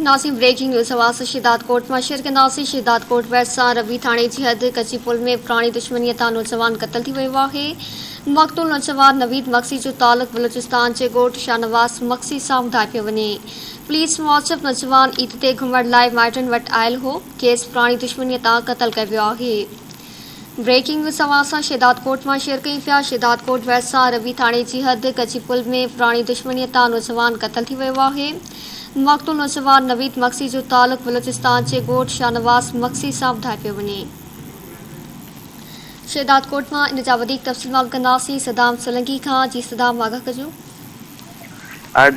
ناظرين breaking news حواس شھدادڪوٽ مان شيئر ڪنداسين شھدادڪوٽ ڀرسان ربي ٿاڻي جي حد ڪچي پل ۾ پراڻي دشمني تان نوجوان قتل ٿي ويو آهي مقتول نوجوان نويد مگسي جو تعلق بلوچستان جي ڳوٺ شاهنواز مگسي سان ٻڌايو پيو وڃي پوليس موجب نوجوان عيد تي گهمڻ لاء مائٽن وٽ آيل هو کيس پراڻي دشمني تان قتل ڪيو ويو آهي. بريڪنگ نيوز اوهان سان شهدادڪوٽ مان شيئر ڪيون پيا شهدادڪوٽ ڀرسان عربي ٿاڻي جي حد ڪچي پل ۾ پراڻي دشمني تان نوجوان قتل ٿي ويو آهي مقتول نوجوان نويد مگسي جو تعلق بلوچستان جي ڳوٺ شاهنواز مگسي سان ٻڌايو پيو وڃي شهدادڪوٽ مان ان جا وڌيڪ تفصيل معلوم ڪنداسين صدام سولنگي کان جي صدام آگاهه ڪجو.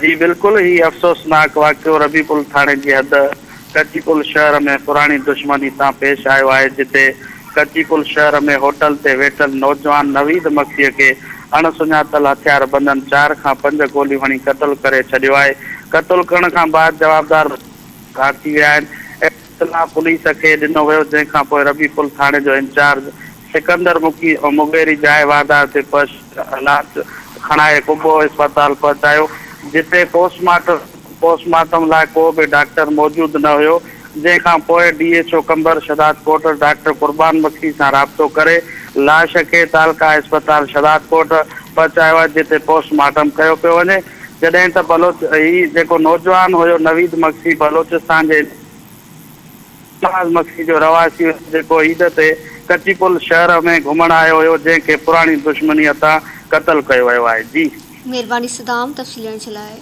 جي بلڪل هي افسوسناڪ واقعو ربي پل ٿاڻي جي حد ڪچي پل شهر ۾ پراڻي دشمني تان پيش آيو آهي جتي ڪچي پل شهر ۾ هوٽل تي ويٺل نوجوان نويد مگسيء کي اڻ سڃاتل هٿياربندن چار کان پنج گوليون هڻي قتل ڪري ڇڏيو آهي قتل ڪرڻ کان بعد جوابدار فرار ٿي ويا آهن اهڙو اطلاع پوليس کي ڏنو ويو جنهن کان پوء ربي پل ٿاڻي جو انچارج سڪندر مڪي مغيري جاء واردات تي پهچي لاش کڻائي قبو اسپتال پهچايو، جتي پوسٽ مارٽم لاء ڪو به ڊاڪٽر موجود نه هيو، جنهن کان پوء D H O Qambar Shahdadkot doctor Qurban Magsi سان رابطو ڪري لاش کي تعلقه اسپتال شهدادڪوٽ پهچايو آهي، جتي پوسٽ مارٽم ڪيو پيو وڃي، جڏهن ته بلوچ هي جيڪو نوجوان هيو نويد مگسي بلوچستان جي. نواز مگسي جو رهواسي هيو جيڪو عيد تي ڪچي پل شهر ۾ گهمڻ آيو هيو جنهن کي پراڻي دشمني هٿان قتل ڪيو ويو آهي. جي. مهرباني صدام تفصيل ڏيڻ جي لاء.